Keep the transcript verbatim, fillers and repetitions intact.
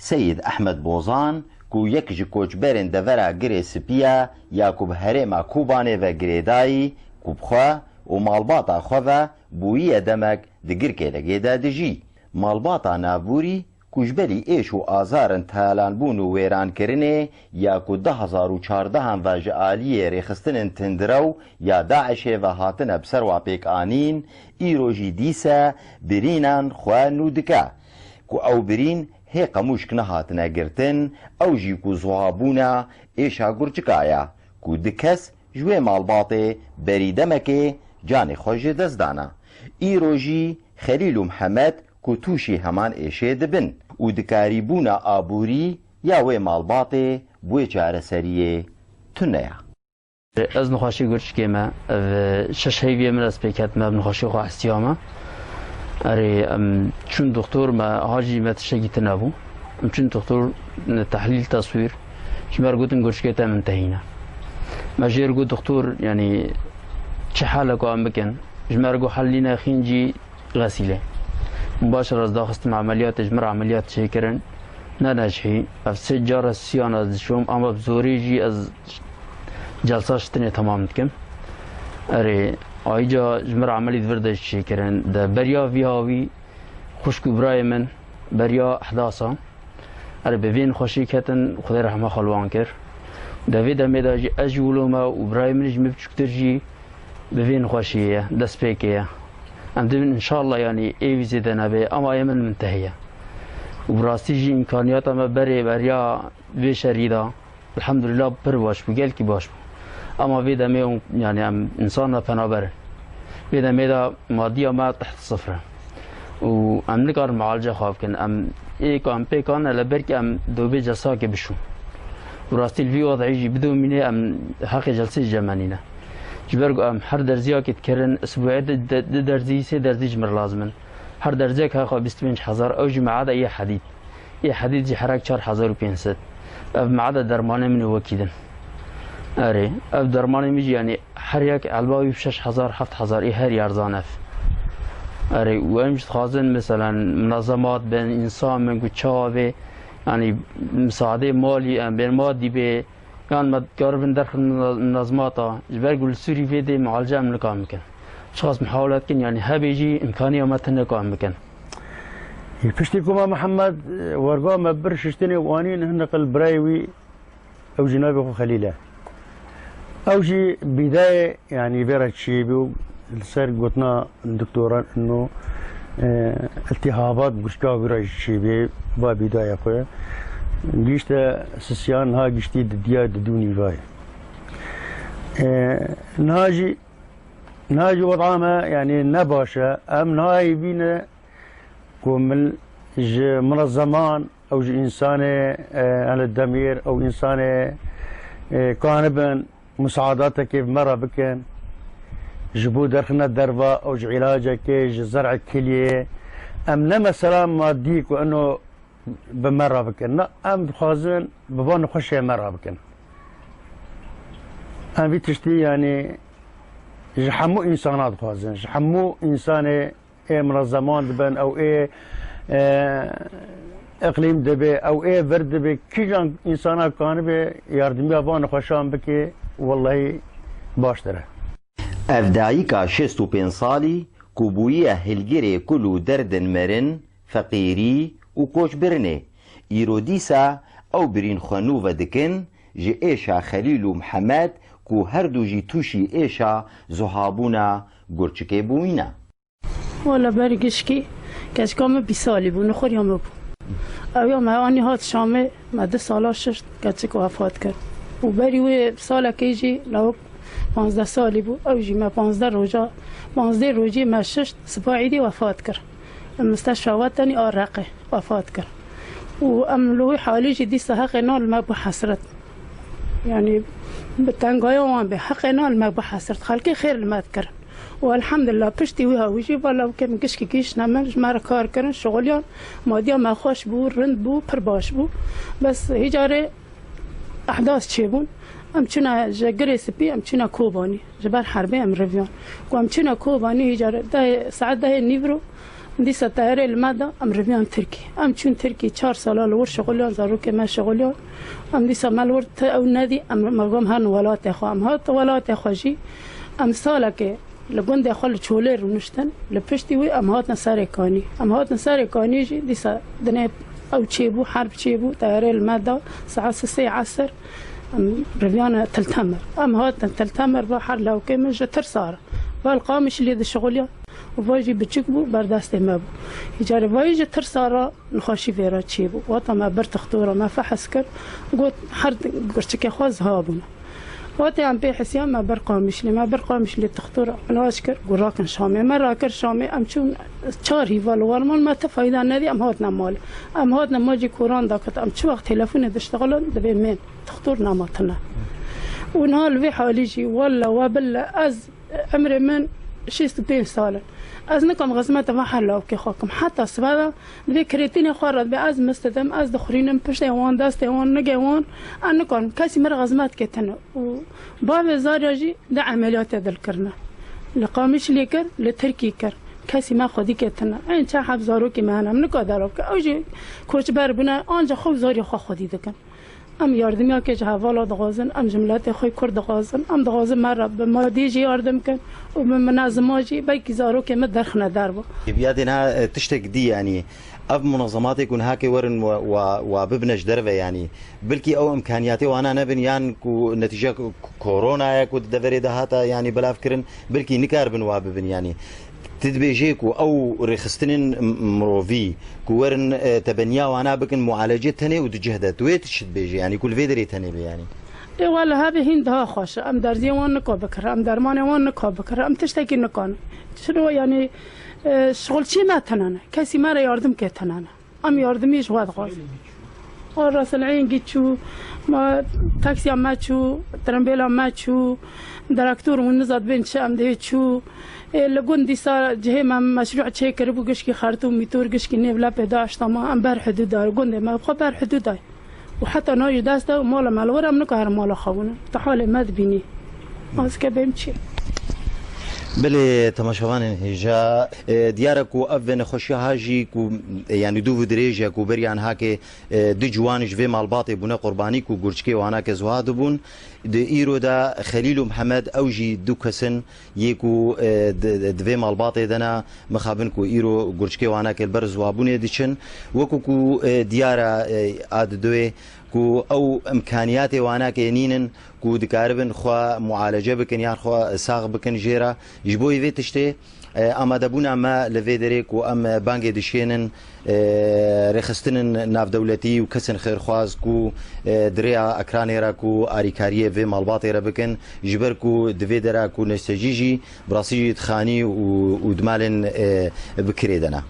Seyîd Ehmed Bozan ku yek ji koçberên devera Girê Spî ye ya ku bi herêma Kobanê ve girêdayî, ku bi xwe û malbata xwe ve bûyiye demek di Girkêlegê de dijî. Malbata navbûrî ku ji berî êş û azarin talanbûn û wêrankirinê ya ku du hezar û çardehan ve ji aliyê rêxistinên tundrew ya DAIŞê ve hatine bi ser wa pêk anîn, îro jî dîse birînan xwe nû dike. Ku ew birîn hê qemûşk nehatine girtin, ew jî ku zuhabûna êşa Gurçika ye, ku du kes ji wê malbatê berî demekê canê xwe ji dest dana. Îro jî Xelîl û Mihemed ku tûşî heman êşê dibin û dikarîbûna aborî ya wê malbatê bi wê çareseriyê tune ye. Ez nexweşî gurçikê me, ev şeş heyviyê min ez pêk ketime, ev nexweşî xwe hestiya me. Erê, em çûn doktor, me hacî me tiştekî tune bû. Em çûn doktor, tehlîl, teswîr. Ji me re gotin gurçikê te min tehîne. Me jê re got doktor, yanî çi hel e ku em bikin? Ji me re got hel nîne, xîn jî xesîlê. Min baş re ez daxistim emeliyatê, ji min re emeliyat çêkirin. Nenecihî. Ev sê cara siyan ez dişom, ama bi zorî jî ez celsa şitinê temam dikim. Erê, ayica ji min re emelî di vir de jî çêkirin. De beriya vî hawî xwişk û birayê min beriya ehdasa. Erê, bi vê nexweşî ketin, Xwedê rehma xwe li wan kir. De vê demê de jî ez jî wilo me û birayê min jî min biçûktir jî bi vê nexweşiyê ye, destpêkê ye. Em dibin înşallah, yanî ê wî zêde nebe, ama ê min min tehî ye. Û bi rastî jî îmkaniyata me berê beriya vê şerî de, elhamdulillah, pir baş bû, gelkî baş bû. Ama vê demê, yanî em însan ne penaber in. Vê demê de madiya me teht sifir e. Û em nikarin mualice xwe bikin. Em ê ku em pêk anine, le belkî em dobê celsakê bişûn. Bi rastî li vî wadî jî bidomîne, em heqê celsê jî cemenîne. Ji ber ku em her derziyakê dikirin, isbuê di, di, di derzî, sê derzî ji mir lazim in. Her derziyek heqa bîst û pênc hezar, ew jî meada yê hedîd. Ê hedîd jî herek çar hezar û pênc sed. Ev meada dermanê min ê wekî din. Erê, ev dermanê min jî, yanî her yek elba wî bi şeş hezar, heft hezar, ê herî erzan ev. Erê, û em jî dixwazin, meselen, munezemat bin, însan bin ku çawa bê, yanî misadê malî, em bên madî bê, yan me dikaribin derxin muna-, munezemata, ji ber ku li Sûrî vê dê mualice em nikarin bikin. Çiqas muhawelet kin, yanî hebê jî îmkaniya me tune ku em bikin. Piştî ku me Mihemed, e, werga me bir şiştinê û anîn, hin qil birayê wî, ew jî navê xwe Xelîl e. Ew jî bîdayê, yanî vê re çêbû, li ser gotina doktoran ino, e, iltîhabat guşka wî re jî çêbê, va bîdaya xwe. Gihîşte sisiyan, niha giştî didiya di dû nîvayê. E, niha jî, niha jî weda me, yanî ne baş e. Em niha yê bîne ku min ji munezeman, ew ji însanê, e, Elî Demîr, ew însanê, e, kanibin musaadatekê bi me re bikin. Ji bo derxine derva, ew ji îlacekê, ji zer'ê kiliyê. Em ne mesela madî ku eno bi me re bikin. Na, em dixwazin bi van nexweşê me re bikin. Em vî tiştî, yanî ji hemû însana dixwazin, ji hemû însanê ê munezeman dibin, ew ê, e, iqlîm dibê, ew ê vir dibê, kîjan însana kanibe yardimiya van nexweşan bike, wellahî baştir e. Ev dayika şêst û pênc salî ku bûyiye hilgirê kul û derdin mirin, feqîrî û koçbirinê, îro dîsa ew birîn xwe nû ve dikin ji êşa Xelîl û Mihemed ku her du jî tûşî êşa zuhabûna gurçikê bûyîne. Wala berî gişkî keçika min bîst salî bû, nixuriya min bû. Ew ya me anî hat Şamê, me du sala şişt, keçik wefat kir. Û berî wê salekê jî lawik panzdeh salî bû, ew jî me panzdeh roja, panzdeh rojê me şişt, siba îdî wefat kir. Li misteşfa we tenî a Reqê wefat kir. Û em li wî halî jî dîsa heqê nan li me bû hesret. Yanî bi tengaya wan bê, heqê nan li me bû hesret. Xelkê xêr li me dikirin. Û elhamdulillah, piştî wî hawî jî vala wekê min gişkî gihîştine min, ji me re kar kirin, şixuliyan, madiya me xweş bû, rind bû, pir baş bû. Bes hîcarê ehdas çêbûn. Em çûne ji Girê Spî, em çûne Kobanî. Ji ber herbê em riviyan. Ku em çûne Kobanî, hîcarê dehê, saet dehê nîvro, Dîsa teyarê li me da, em riviyan Tirkî. Em çûn Tirkî, çar sala li wir şixuliyan, zarokê me şixuliyan. Em dîsa me li wir ti ew nedî, em me got herin welatê xwe. Em hat welatê xwe jî, em salekê li gundê xwe li Çolê rûniştin, li piştî wî em hatin Serê Kanî. Em hatin Serê Kanî jî dîsa dinê ew çêbû, herb çêbû, teyarê li me da, saet sisê esir, em riviyane Til Temir. Em hatin Til Temir, va her lawkê min ji tirsa re. Va li Qamişlî dişixuliya û va jî biçûk bû, ber destê me bû. Îcarê va yî ji tirsa re nexweşî vê re çêbû. Wata me bir tixtora, me fehes kir, got her gurçikê xwe ziha bûne. Watê em pê hisiyan, me bir Qamişlî, me bir Qamişlî tixtora ilac kir, got rakin Şamê. Me rakir Şamê, em çûn çar hîva li war man, me ti fayda nedî, em hatine malê. Em hatine ma jî koran dakit, em çi wext telefonê diştixilin, divê mêr tixtor nama tune. Û niha li vê halî jî, welle we bille, ez Emrê min şêst û pênc sal in. Ez nikom xizmeta van her lawkê xwe kim. Heta sibe de divê kirêtînê xwe re dibe ez mistidim, ez dixurînim, piştê wan, destê wan, nigê wan, ez nikom. Kesî min re xizmetkê tune. Û bavê Zarya jî di emeliyatê dil kirine. Li Qamişlî kir, li Tirkî kir. Kesî me xwedîkê tune. Ên çend heb zarokî me hene, em nika dera bike. Ew jî koçber bûne, anca xwe û Zarya xwe xwedî dikin. Em yardimiyakê ji hevala dixwazin, em ji miletê xwe Kurd dixwazin, em dixwazin me re bi madî jî yardim kin û bi minezima jî belkî zarokê me derxine derve. Bi yadê niha, e, tiştek dî, yanî ev munezematê ku niha ke werin wa, wa, wa bibine ji derve, yanî bilkî ew imkaniyatê wana nebin, yan ku netîce ku, ku korona ye ku di deverê de hate, yanî belav kirin, bilkî nikaribin wa bibin, yanî. Tu dibêjê ku ew rêxistinên m-, mirovî ku werin, e, tebeniya wana bikin, mualece tenê û di cih de. Tu wê tu çi dibêjê? Yanî ku li vê derê tenê be yanî? Ê wele hebê hîn daha xweş e. Em derziyê wan nika bikir, em dermanê wan nika bikir, em tiştekî nikan. Çilo yanî, e, şixulçî me tenane. Kesî me re yardim ke tenane. Em yardimî ji we dixwazin. Û resileyên gî çû, ma taksiya me çû, trembêla me çû, direktor û niza dibên çi em dê çû. Ê, li gund dîsa cihê me meşrû çêkiribû, gişkî xertû, mîtor, gişkî nêv lepê daşta ma, em ber hidûda, gundê me xwe ber hidûda. Û heta niha jî dest de mala me li wir, em nikarin mala xwe bûne. Tu halê me dibînî. Ez ke bêm çi? Belê, temaşevanên hêja, e, diyar e ku ev nexweşiya ha jî ku, e, yanî dûv û dirêj e ku beriya niha ke, e, du ciwan ji vê malbatê bûne qurbanî ku gurçikê wana ke ziwa dibûn. Di îro de Xelîl û Mihemed ew jî du kes in yê ku, e, di, di vê malbatê de ne mixabin ku îro gurçikê wana ke li ber ziwabûnê diçin. Wekî ku, e, diyar e, e, a didoyê ku ew imkaniyatê wana ke nînin ku dikaribin xwe mualece bikin yan xwe sax bikin jê re. Ji bo vê tiştê, e, amadebûna me li vê derê ku em bangê dişênin, e, rêxistinên navdewletî û kesên xêrxwaz ku, e, di rêya ekranê re ku arîkariyê vê malbatê re bikin, ji ber ku di vê dera ku neştecî jî bi rastî jî di xanî û, û di malên, e, bi kirê de ne.